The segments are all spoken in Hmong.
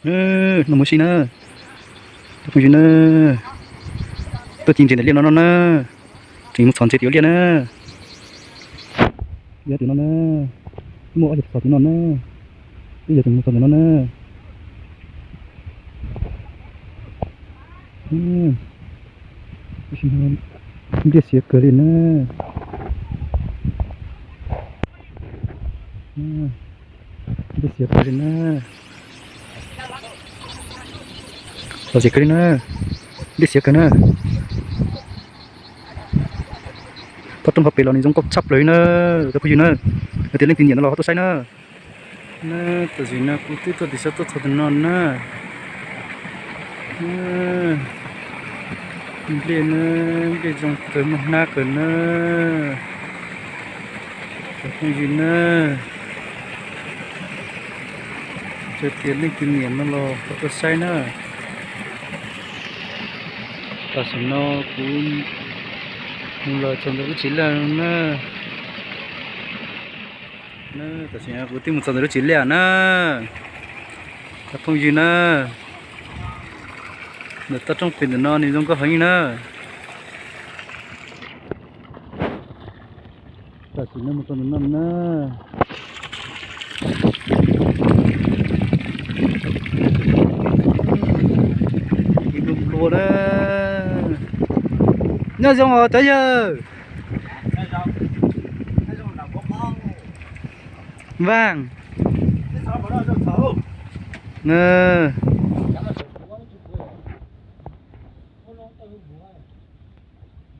Na, no mus si na, cov phooj ywg na, tuaj ci ntses ntawm liaj no no na, tseem mus txhom ntses tim liaj na. Yog tim no na, muaj ob yawg txhom tim no na, ib yawg tseem mus txhom tim no na. Ntiaj xiav kawg li na. Ntiaj xiav kawg li na. Lom zem kawg li na. Ntiaj xiav kawg na. Toj roob hauv pes los nws zoo nkauj tshaj plaws li na. Cov phooj ywg na, yog tias leej twg nyiam no los ho tuaj saib na. Na, tam sim no kuv twb tuaj tim sab tuaj txog tim no na. Nplej na, nplej zoo kawg muaj hnab kawg na. Cov phooj ywg na, yog tias leej twg nyiam no los ho tuaj saib na. Tam sim no kuv mus los txog ntawm lub tsev liaj na. Tam sim no kuv twb mus txog ntawm lub tsev liaj na. Cov phooj ywg na, ntawm toj roob pem ntawm no nws zoo nkauj heev li na. Tam sim no mus txog ntawm no na. Nyob zoo os cov yawg. Vaaj.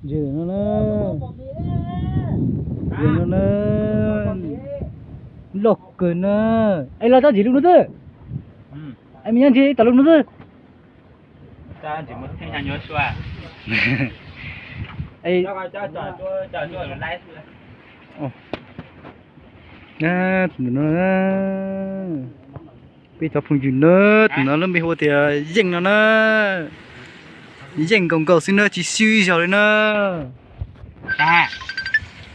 Ntses no na, ntses no na, loj kawg na. Es los tab ntses lub no xwb. Es me nyob ntses ib tag lub no xwb. Tus no, peb cov phooj ywg na, tus no lub npe hu tias Yeej no na. Yeej nkaus nkaus xwb na, tsis siub ib zaug li na.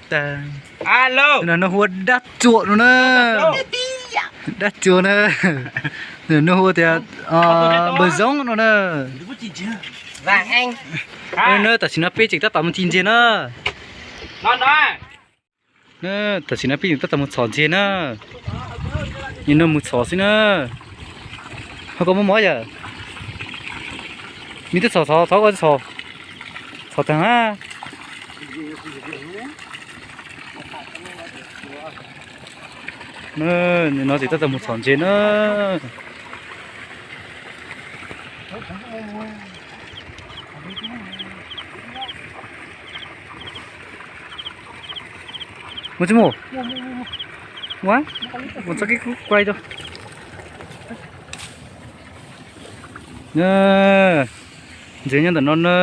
Tus no hu ua Dab Tsuas no na. Dab Tsuas na. Tus no hu ua tias Npawg Zoov no na. Na, tam sim no peb tseem tab tom mus ci ntses na. Tam sim no peb tseem tab tom mus txhom ntses na. Nim no mus txhom xwb na. Ho koj muaj mob yawm? Mib twb txhom, txhom, txhom, txhom taag na. Nim no tseem tab tom mus txhom ntses na. Mus tsis mus? Ua, mus txog kiag kuv kuaj rau. Ntses nyob ntawm no na.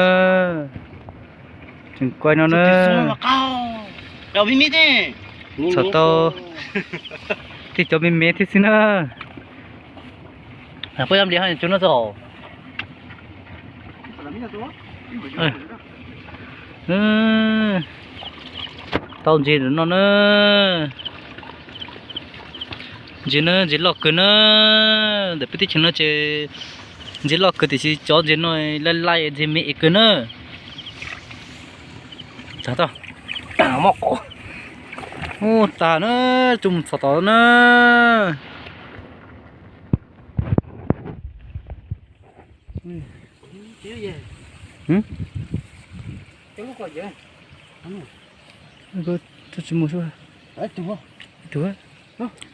Tseem kuaj no na. Txhom tau tej cov me me thiab xwb na. Puab yog nplis ho tsuv no txog. Tau ntses no na. Ntses na, ntses loj kawg na. Ntawm peb teb chaws no ces ntses loj kawg tiam sis cov ntses no laj laj ntses me es kawg na. Ub, tag na, tsuas mus txhom tom na.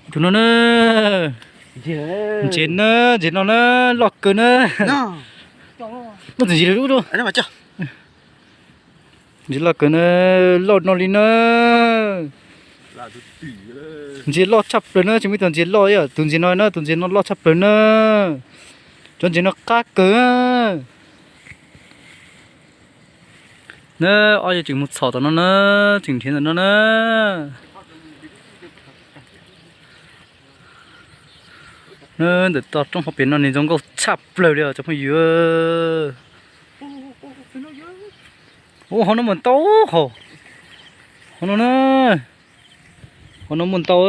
Tus no na, ntses na, ntses no na, loj kawg na. Muab tus ntses lub rau. Ntses loj kawg na, loj no li na. Ntses loj tshaj plaws na, tsis muaj ib tug ntses loj ib yam tus ntses no na, tus ntses no loj tshaj plaws na. Cov ntses no qab kawg. Na, ob yawg tseem mus txhom tom no na, tseem nrhiav ntawm no na. Na, ntawm toj roob hauv pes no nws zoo nkauj tshaj plaws li os cov phooj ywg. Ub, hauv no muaj ntau hauv, hauv no na, hauv no muaj ntau,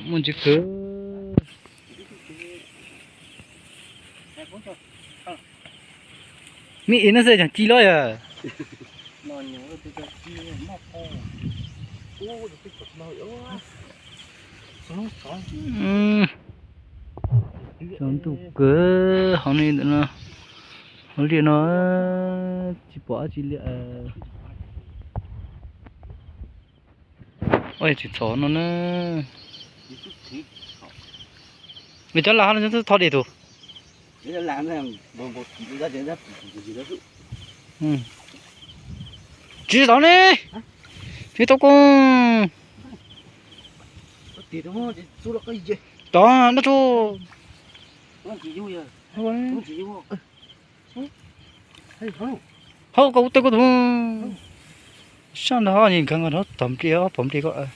muaj ntsis kawg. Mi ib no xwb cov ci los yog. Tsaus ntuj kawg hauv no, hauv liaj no tsis pom dab tsi li. Ua tsis txhom no na. Nws cov lam no txhob tho dej tus. Tsis tau ne. Tsis tau koj. Tod no tso. Hauv koj ub tawb koj tus. Sab nrad ho nkag nrad tom npliaj ob pom npliaj koj.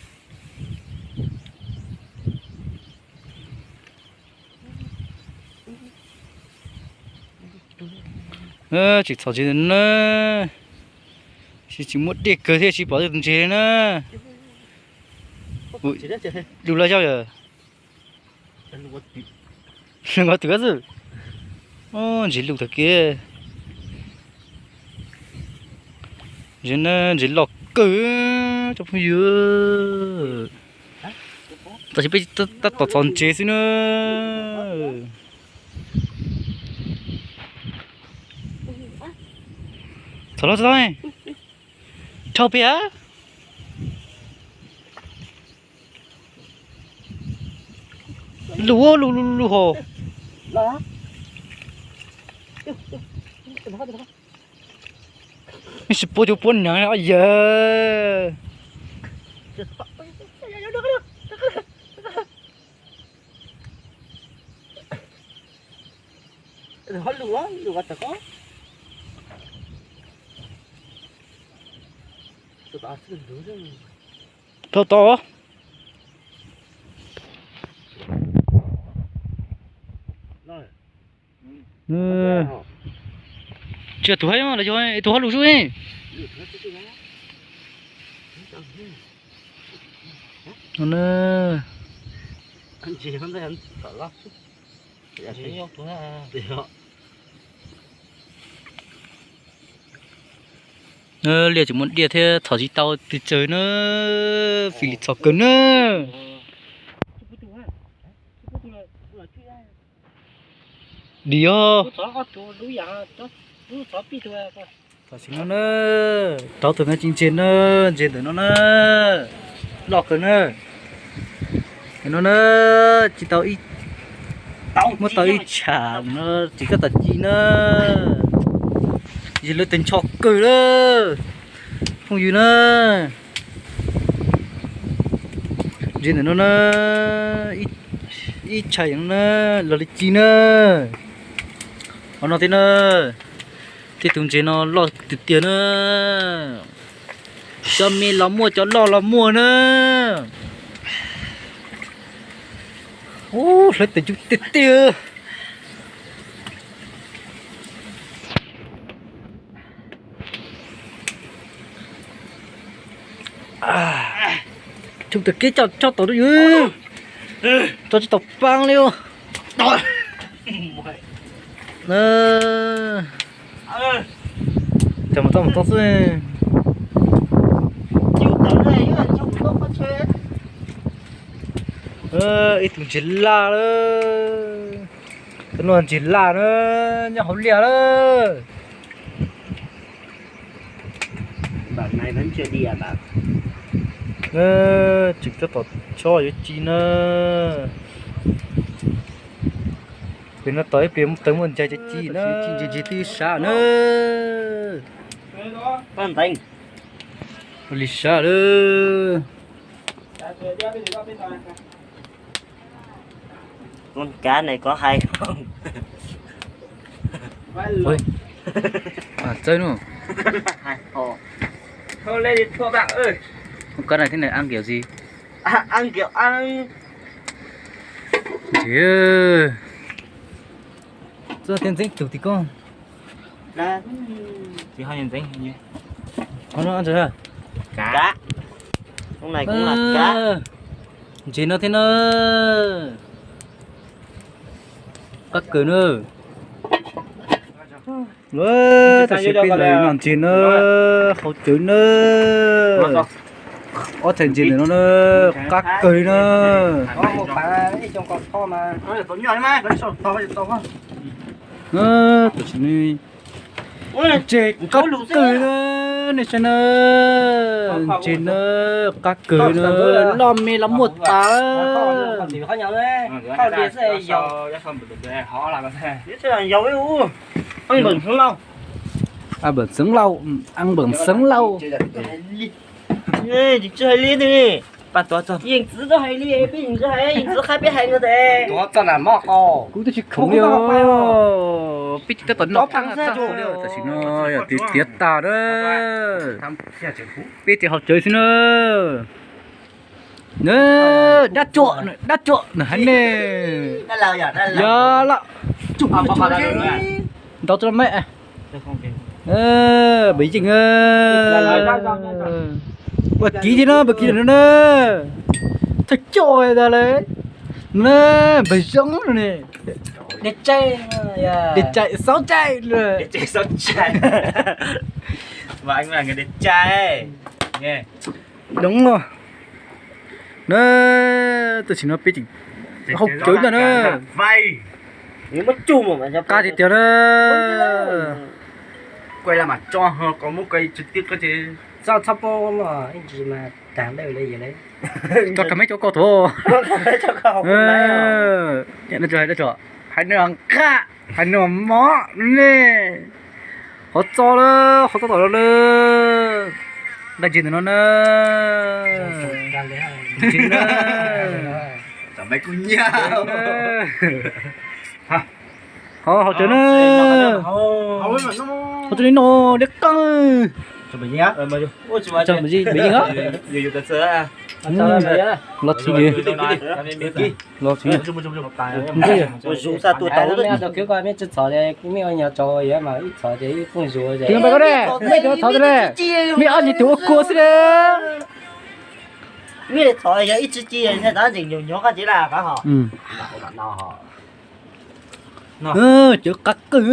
Tsis txhob tsis na. Tsis, tsis muaj dej kawg thiab tsis pom tej tus ntses na. Lug laj yaub yom. Lug ua twm xwb. Ntses lug tag kiag. Ntses na, ntses loj kawg cov phooj ywg. Tab sis peb tab tom txhom ntses xwb na. Txhom los txhom, dhau pem. Lug lug lug lug hos. Ib sim puab cuv puab neev yawg. Dhau tod. Tsis yog tus hab los yog tus hab lug xwb ne. No na. Liaj tsis muaj diaj thiab txhom tsis tau tis tsawg na. Fij li txhom kawg na. Dim os. Tam sim no na, rauv tug no tsis ntses na, ntses ntawm no na, loj kawg na. No na, tsis tau, muab tau ib tsham no tsis koj tau ci na. Yog lawv tes ncho kawg lawm phooj ywg na. Ntses ntawm no na, ib tsham yam no na, los li ci na. Qhov no thiab na, tej tus ntses no loj tiag tiag na. Cov me los muaj, cov loj los muaj na. Ub, hlawv tes cug tiag tiag. Cog tag kib coj tso tau, tso tsis tau paab li. Cov mus txog mus txog xwb. Ib tug ntses laj lawm. Tus no ntses laj na, nyob hauv liaj lawm. Tseem tab tom tso yuav ci na. Pem no tos ib pliag muaj tawg muaj ncai cov ci na, ci ntsis ntsis twb sav na. Ua li sav lawm. Con cá này có hay không? Txawb no. Hay ho. Thôi lên đi thua bạn ơi. Con cá này thế này ăn kiểu gì? À, ăn kiểu ăn. Txawb thiab ntxeeb tug tim koj. Cá. Cá. Con này cũng là cá. Ntses no thiab na. Qab kawg na. Tam sim peb los no ntses na, hauv cawv na. Ob txhais ntses ntawm no na, qab kawg li na. Tam sim no ntses qab kawg na, nej saib na. Ntses na, qab kawg na, loj me los muaj tas. Ăn bẩn sướng lâu, ăn bẩn sướng lâu. Yeej tsis hais li, yeej tsis hais li, peb yeej tsis hais, yeej tsis hais peb hais no tes. Kuv twb tsis khoom li, peb tsis tab tom noj qab tag li, tam sim no yog tiav tas na. Peb tsis haus cawv xwb na. Dab tsuam, dab tsuam nws hais ne. Yog lawm. Ntaus tso me. Npawg Yeej, ua kiv thiab no, npawg kiv no na. Thawj coj tas li na, npawg Zoo no ne. Dej cai, xauv cai, dej cai, xauv cai. Doov los na, tam sim no peb tseem hauv cawv ntag na. Qab tiag tiag na. Tso rau meb cov koj thuv. Hais nws nqa, hais nws mov ne. Qhov txo lawm, qhov txo tom lawm. Nqaij ntses ntawm no na. Ntses na. Qhov haus cawv na. Qhov txo li no, deb qeej. Los txhij, los txhij. Mej ob tug txhov ne, mej ob tug txhov ne. Mej txhov yog ib tsi ci, tab tseem nyuam nyuam qab tsev lawm qab ho. Cawv qab kawg.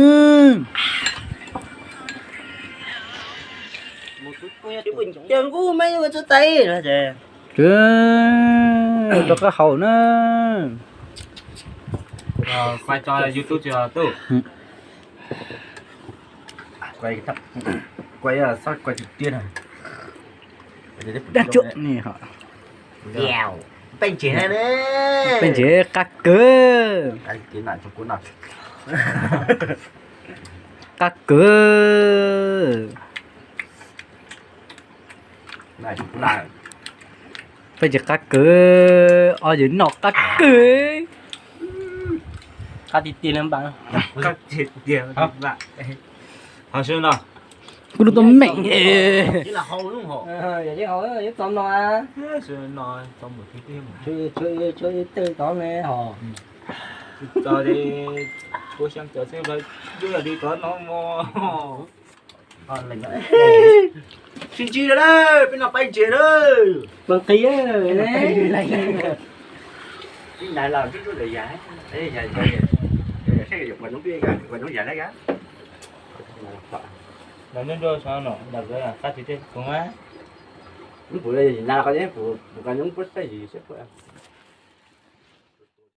Ces nkuj mej yuav tsi tais no ces. Rov qab haus na. Quay cho YouTube chưa Túc? Quay, quay, sắp quay trực tiếp này. Dab tsuam ne ho. Peb ntses na, peb ntses qab kawg. Qab kawg. Peb ntses qab kawg, ob yawg noj qab kawg. Qab tiag tiag li npam. Kuv lub tuaj meem. Tsis ntsis lawm, peb noj peb ntses lawm. Peb nqis. Ib nais los ntsuj ntsuj lawm yam, yam saib yuav pom nyob peb yam, pom nyob yam lawm yam. Los nyob nruab saum no, los qab tsis tej koog mas. Puv na, puv qab nyob puab saib yus saib puab.